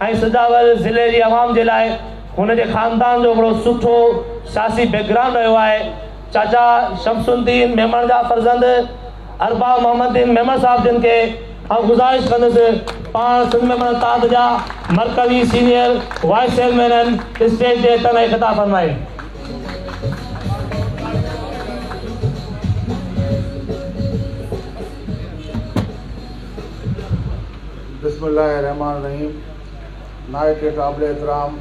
۽ سجاول ضلعي جي عوام جي لاء هن جي خاندان جو هڪڙو سٺو سياسي بيڪ گرائونڊ رهيو آهي. چاچا شمس الدين ميمڻ جا فرزند ارباب محمد دين ميمڻ صاحب جن کي آئون گذارش ڪندس پاڻ سنڌ ميمڻ اتحاد جا مرڪزي سينيئر وائيس چيئرمين آهن اسٽيج تي اچن ۽ خطاب فرمائين. بسم الله الرحمٰن الرحيم نائڪ قابل احترام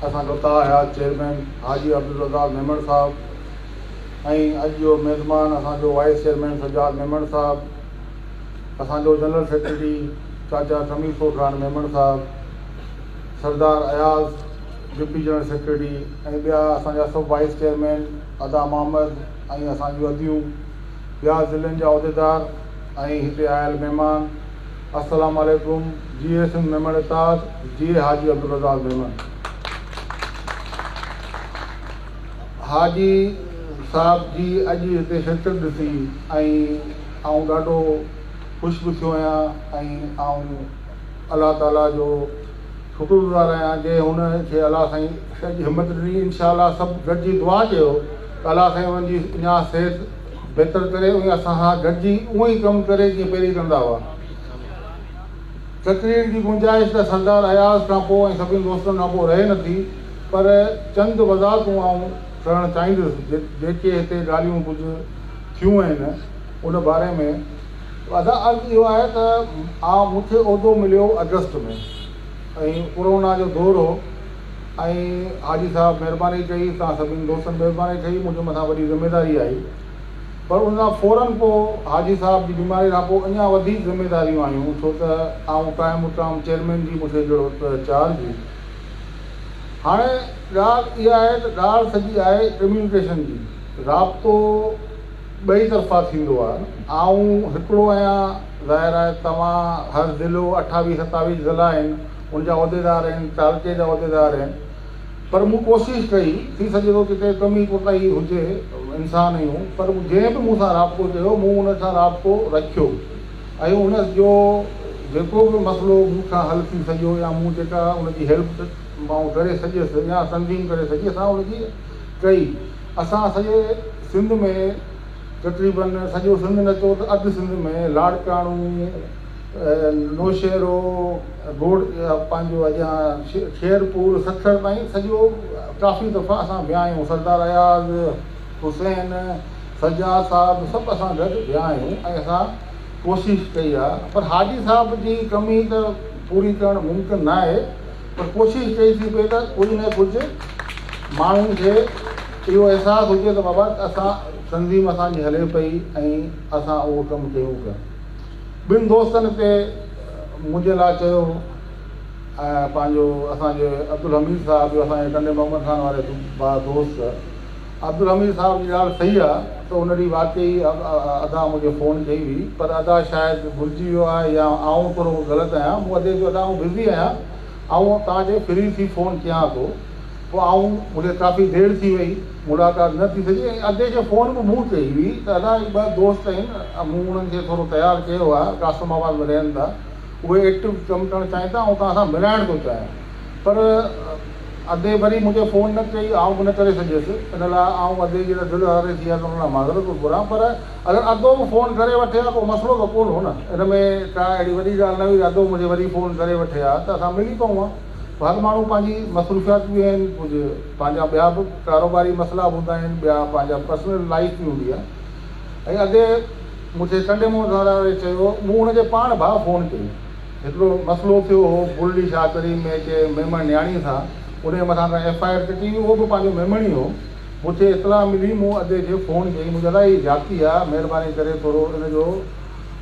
اسان جو تاحيات چيئرمين حاجي عبدالرزاق ميمڻ صاحب ۽ اڄ جو ميزبان اسان جو وائيس چيئرمين سجاد ميمڻ صاحب اسان جو جنرل سيڪريٽري چاچا خميسو خان ميمڻ صاحب Sardar Ayaz deputy general secretary ۽ ٻيا اسان جا سڀ وائيس چيئرمين ادا محمد ۽ اسان جون اديون ٻيا ضلعن جا عهديدار ۽ هتي آيل مهمان السلام عليڪم جيئي سنڌ ميمڻ اتحاد جيئي حاجي عبدالرزاق ميمڻ. حاجي صاحب جي اڄ هتي شرڪت ڏسي ۽ آئون ڏاڍو خوش به ٿيو آهيان ۽ آئون الله تعالي جو شڪر گذار آهيان جنهن هن کي الله سائين اڄ همت ڏني انشاء الله سڀ گڏجي دعا ڪيو ته الله سائين انهن جي اڃا صحت بهتر ڪري ۽ اسان سان گڏجي اونئن ئي ڪم ڪري جيئن پهرين ڪندا هئا. تقرير جي گنجائش ته سردار اياز کان پوء ۽ سڀني دوستن کان پوء رهي نٿي پر چند وضاحتون آئون ڪرڻ چاهيندس جيڪي هتي ڳالهيون ڪجهه ٿيون آهن ان باري ۾ ادا عرض اهو آهي ته آئون مون کي عهدو مليو آگسٽ ۾ ۽ ڪورونا جو دور هو ۽ حاجي صاحب مهرباني ڪئي توهان سڀني دوستن مهرباني ڪئي منهنجي مٿان وڏي ذميداري آئي پر ان کان فورن پوء حاجي صاحب جي بيماري کان پوء اڃا وڌيڪ ذميداريون آيون ڇو ته آئون قائم مقام چيئرمين جي مون کي جهڙو چارج هئي هاڻي ڳالهه اها آهي ته ڳالهه سڄي آهي ڪميونيڪيشن جي رابطو ٻئي طرفا ٿيندو آهي آئون هڪڙو آهيان ظاهر آهي توهان هر ضلعو اٺاويهه ستاويهه ضلعا آهن ان جا عهديدار آهن، تعلقي جا عهديدار آهن، پر مون ڪوشش ڪئي، ٿي سگهي ٿو ڪٿي ڪمي ڪوتاهي هجي، انسان آهيون، پر جنهن به مون سان رابطو ڪيو، مون ان سان رابطو رکيو ۽ ان جو جيڪو به مسئلو مون کان حل ٿي سگهيو يا مون جيڪا ان جي هيلپ مان ڪري سگهيس يا تنظيم ڪري سگهي اسان ان جي ڪئي. اسان سڄي سنڌ ۾ تقريبن سڄو سنڌ نه چئو ته اڌ سنڌ ۾ لاڙڪاڻو، نوشهرو، گوڙ پنهنجو اڳيان خيرپور سکر تائين سڄو ڪافي دفعا اسان ويا آهيون سردار اياز حسين سجاد صاحب سڀ اسان گڏ ويا آهيون ۽ اسان ڪوشش ڪئي آهي پر حاجي صاحب جي ڪمي ته پوري ڪرڻ ممڪن نه آهي پر ڪوشش ڪئي ٿي پئي ته ڪجهه نه ڪجهه ماڻهن کي اهو احساس هجي ته بابا اسان تنظيم اسان جي هلي پئي ۽ اسان اهو ڪم ڪيون پيا. ٻن دوستن تي منهنجي لاء چيو ۽ پنهنجو اسان جي عبدالحميد صاحب جو اسان جي ٽنڊي محمد خان واري دوست عبدالحميد صاحب جي ڳالهه صحيح آ ته ان ڏينهن واقعي ادا مونکي فون ڪئي هئي پر ادا شايد ڀلجي ويو آهي يا آئون ٿورو غلط آهيان مون ادي چيو ادا آئون بزي آهيان آئون توهان کي فري ٿي فون ڪيان ٿو پوء آئون مون کي ڪافي دير ٿي وئي ملاقات نه ٿي سگهي ۽ ادي کي فون به مون ڪئي هئي ته ادا هي ٻه دوست آهن مون انهن کي ٿورو تيار ڪيو آهي قاسم آباد ۾ رهن ٿا اهي ايڪٽو ڪم ڪرڻ چاهين ٿا آئون توهان سان ملائڻ ٿو چاهيان پر ادي وري مون کي فون نه ڪئي آئون به نه ڪري سگهيس ان لاء آئون ادي جي دل آزاري ٿي آهي ته ان لاء معذرت ٿو گهران پر اگر ادو به فون ڪري وٺي ها ڪو مسئلو ته ڪونه هو نه ان ۾ ڪا اهڙي وڏي ڳالهه نه هئي ته ادو مون کي وري فون ڪري وٺي ها ته اسان ملي پئون ها. هر ماڻهو پنهنجي مصروفيات به آهن ڪجهه پنهنجا ٻيا به ڪاروباري مسئلا به هوندا آهن ٻيا پنهنجا پرسنل لائيف به هوندي آهي ۽ ادي مون کي ڪنڊي منهن واري چيو مون ان کي پاڻ ڀاء فون ڪئي هڪڙو مسئلو ٿيو هو بلڙي شاهه ڪريم ۾ ڪنهن ميمڻ نياڻي سان ان جي مٿان ڪا ايف I R ڪٽي هئي اهو به پنهنجو ميمڻ ئي هو مون کي اطلاع ملي مون ادي کي فون ڪئي مون چيو ادا هي جاتي آهي مهرباني ڪري ٿورو ان جو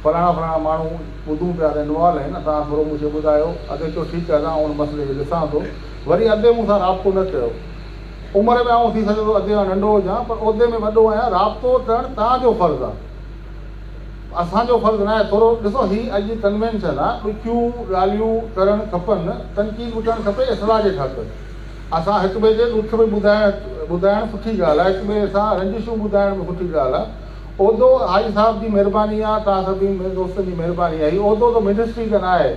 فلاڻا فلاڻا ماڻهو ٻڌون پيا ته انوالو آهن توهان ٿورو مون کي ٻڌايو ادي چيو ٺيڪ آهي آئون ان مسئلي کي ڏسان ٿو وري ادي مون سان رابطو نه ڪيو عمر ۾ آئون ٿي سگهي ٿو ادي کان ننڍو هجان پر عهدي ۾ وڏو آهيان رابطو ڪرڻ توهان جو فرض آهي اسان جو فرض ناهي ٿورو ڏسو هي اڄ ڪنوينشن آهي ڏکيون ڳالهيون ڪرڻ کپن تنقيد به ڪرڻ کپي اصلاح جي خاطر اسان هڪ ٻئي کي ڏک به ٻڌائڻ ٻڌائڻ سٺي ڳالهه آهي هڪ ٻئي سان رنجشون ٻڌائڻ به سٺي ڳالهه آهي عهدو حاجي صاحب جي مهرباني آ توهان سڀني دوستن جي مهرباني آ هي عهدو ته منسٽري ته ناهي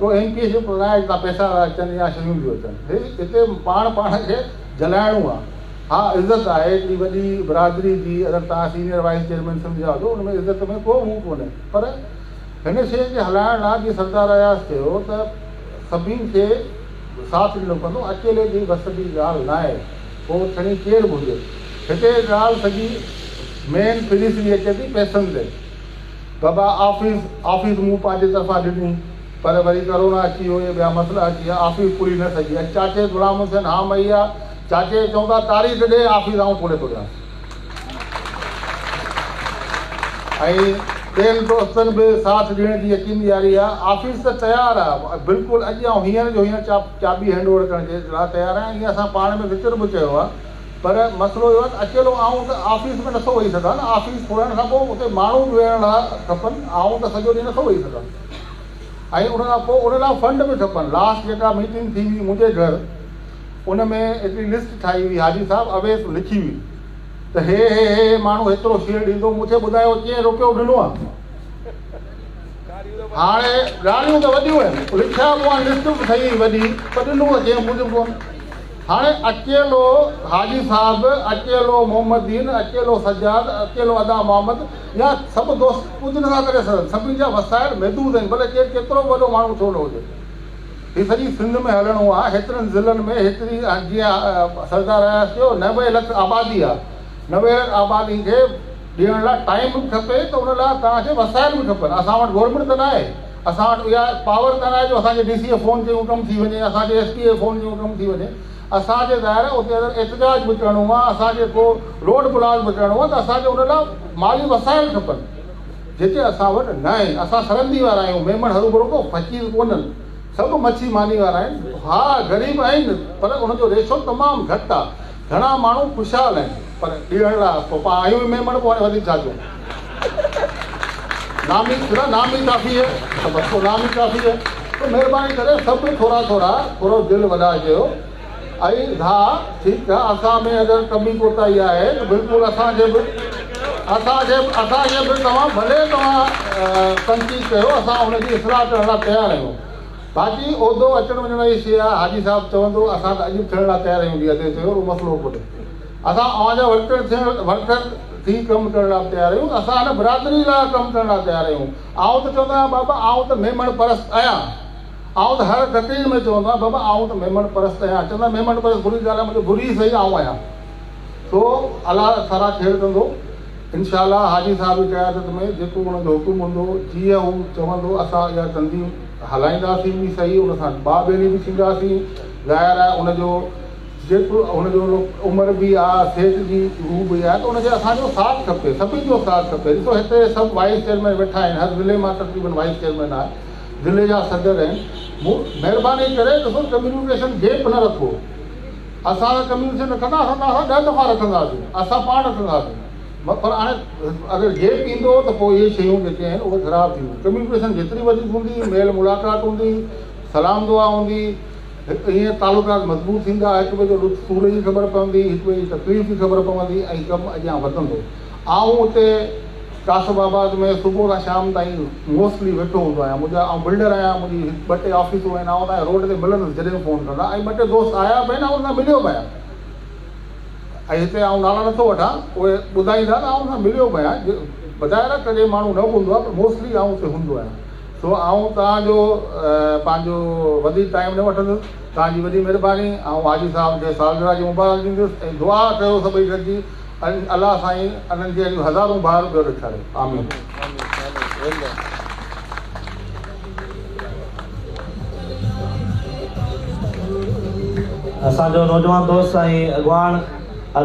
ڪو ايم پي اي شپ ناهي جتان پئسا ٿا اچن يا شيون ٿيون اچن. هي هتي پاڻ پاڻ کي جلائڻو آهي. ها عزت آهي هڪڙي وڏي برادري جي اگر توهان سينيئر وائيس چيئرمين سنڌ جا هجو ان ۾ عزت ۾ ڪو هو ڪونهي پر هن شيء کي هلائڻ لاء جيئن سردار اياز چيو ته سڀني کي ساٿ ڏنو پوندو اڪيلي جي وس جي ڳالهه ناهي پوء کڻي ڪير به هجي. هتي ڳالهه سڄي مين فريسري اچي ٿي پئسن تي. بابا آفيس آفيس مون پنهنجي طرفان ڏني پر وري ڪرونا اچي ويو يا ٻيا مسئلا اچي ويا آفيس پوري نه سگهي. اڄ چاچي غلام حسين ها مئي آ چاچي کي چئون ٿا تاريخ ڏي آفيس آئون کولي ٿو ڏيانس. ۽ ٻين دوستن به ساٿ ڏيڻ جي يقين ڏياري آ. آفيس ته تيار آ بلڪل اڄ آئون هينئر جو هينئر چاٻي هينڊ اوور ڪرڻ جي لاء تيار آهيان ائين اسان پاڻ ۾ ذڪر به ڪيو آ. پر مسئلو اهو آهي ته اڪيلو آئون ته آفيس ۾ نٿو ويهي سگهان نه، آفيس کولڻ کان پوء اتي ماڻهو به ويهڻ لاء کپن، آئون ته سڄو ڏينهن نٿو ويهي سگهان ۽ ان کان پوء ان لاء فنڊ به کپن. لاسٽ جيڪا ميٽنگ ٿي هئي منهنجي گهر ان ۾ هڪڙي لسٽ ٺاهي هئي حاجي صاحب اويس لکي هئي ته هي هي هي هي ماڻهو هيترو شيئر ڏيندو، مون کي ٻڌايو ڪنهن روپيو به ڏنو آهي؟ هاڻي ڳالهيون ته وڏيون آهن، لکيا به آهن، لسٽ به ٺهي هئي وڏي پر ڏنو ته ڪنهن موجب ڪونه. هاڻي اڪيلو حاجي صاحب، اڪيلو محمد دين، اڪيلو سجاد، اڪيلو ادا محمد يا سڀ دوست ڪجهه نٿا ڪري سگهن، سڀني جا وسائل محدود آهن، ڀلي ڪير ڪيترو به وڏو ماڻهو ڇو نه هجي. هي سڄي سنڌ ۾ هلڻو آهي، هيترن ضلعن ۾ هيتري جيئن سردار اياز چيو 90 لک آبادي آهي، 90 لک آبادي کي ڏيڻ لاء ٽائيم به کپي ته ان لاء توهان کي وسائل به کپن، اسان وٽ گورنمينٽ ته ناهي. اسان وٽ اها پاور ته ناهي جو اسان کي ڊي سي کي فون ڪيون ڪم ٿي وڃي، اسان کي ايس پي کي فون ڪيون ڪم ٿي وڃي. اسان کي ظاهر آهي اتي اگر احتجاج به ڪرڻو آهي، اسان کي ڪو روڊ بلاڪ به ڪرڻو آهي ته اسان کي ان لاء مالي وسائل کپن، جيڪي اسان وٽ ناهن. اسان سرندي وارا آهيون، ميمڻ هروڀرو ڪو فقير ڪونهن، سڀ مڇي ماني وارا آهن. ها غريب آهن پر ان جو ريشو تمام گهٽ آهي. گهڻا ماڻهو خوشحال آهن پر ڏيڻ لاء پوء پاڻ آهيون ئي ميمڻ پوء هاڻي وڌيڪ ڇا چئون. نام ئي ٿورا نام ئي ڪافي هي ته بس پوء نام ئي ڪافي هي تو مهرباني ڪري سڀ ٿورا ٿورا ٿورو دل وڏا ڪيو ۽ ها ٺيڪ آ اسان ۾ اگر ڪمي ڪوتاهي آهي ته بلڪل اسان کي به اسان کي اسان کي به توهان ڀلي توهان تنقيد ڪيو اسان ان جي اصلاح ڪرڻ لاء تيار آهيون باقي عهدو اچڻ وڃڻ جي شيء آهي حاجي صاحب چوندو اسان ته اڄ به ٿيڻ لاء تيار آهيون جي ادي چيو اهو مسئلو ڪونهي اسان اوهان جا ورڪر ٿيڻ ورڪر ٿي ڪم ڪرڻ لاء به تيار آهيون، اسان هن برادري لاء ڪم ڪرڻ لاء تيار آهيون. آئون ته چوندو آهيان بابا آئون ته ميمڻ پرست آهيان. آئون ته هر تقرير ۾ چوندو آهيان بابا آئون ته ميمڻ پرست آهيان. چوندا آهن ميمڻ پرست بري ڳالهه آهي، منهنجو بري ئي صحيح آئون آهيان. سو الله سارا خير ڪندو. انشاء الله حاجي صاحب جي قيادت ۾ جيڪو ان جو حڪم هوندو، جيئن هو چوندو اسان اها تنظيم هلائينداسين به صحيح، ان سان ٻانهن ٻيلي به ٿينداسين. ظاهر آهي ان جو جيڪو هن جو عمر به آ، صحت جي هو به آ ته ان کي اسان جو ساٿ کپي، سڀني جو ساٿ کپي. ڏسو هتي سڀ وائيس چيئرمين ويٺا آهن، هر ضلعي مان تقريبن وائيس چيئرمين آهي، ضلعي جا صدر آهن. مون مهرباني ڪري ڏسو ڪميونيڪيشن گيپ نه رکو. اسان سان ڪميونيڪيشن رکندا، اسان توهان سان ڏهه دفعا رکنداسين، اسان پاڻ رکنداسين. پر هاڻي اگر گيپ ايندو ته پوء اهي شيون جيڪي آهن اهي خراب ٿينديون. ڪميونيڪيشن جيتري وڌيڪ هوندي، ميل ملاقات هوندي، سلام دعا هوندي، ائين تعلقات مضبوط ٿيندا، هڪ ٻئي جو ڏک سور جي خبر پوندي، هڪ ٻئي جي تڪليف جي خبر پوندي ۽ ڪم اڳيان وڌندو. آئون اتي قاسم آباد ۾ صبح کان شام تائين موسٽلي ويٺو هوندو آهيان. منهنجا آئون بلڊر آهيان، منهنجي هڪ ٻه ٽي آفيسون آهن، آئون اتان روڊ تي ملندس جڏهن به فون ڪندا ۽ ٻه ٽي دوست آيا به آهن، آئون انهن سان مليو به آهيان ۽ هتي آئون نالا نٿو وٺان، اهي ٻڌائيندا ته آئون انهن سان مليو به آهيان. بظاهر آهي ڪڏهن ماڻهو نه به هوندو آهي پر موسٽلي آئون اتي هوندو آهيان. سو آئون توهان جو پنهنجو وڌيڪ ٽائيم نه وٺندس. توهان جي وڏي مھرباني. آئون حاجي صاحب کي سالگرهه جي مبارڪ ڏيندس ۽ دعا ڪيو سڀئي گڏجي الله سائين انهن کي اهڙيون هزارون بهارون ٻيو ڏيکاري. آمين. اسان جو نوجوان دوست ۽ اڳواڻ.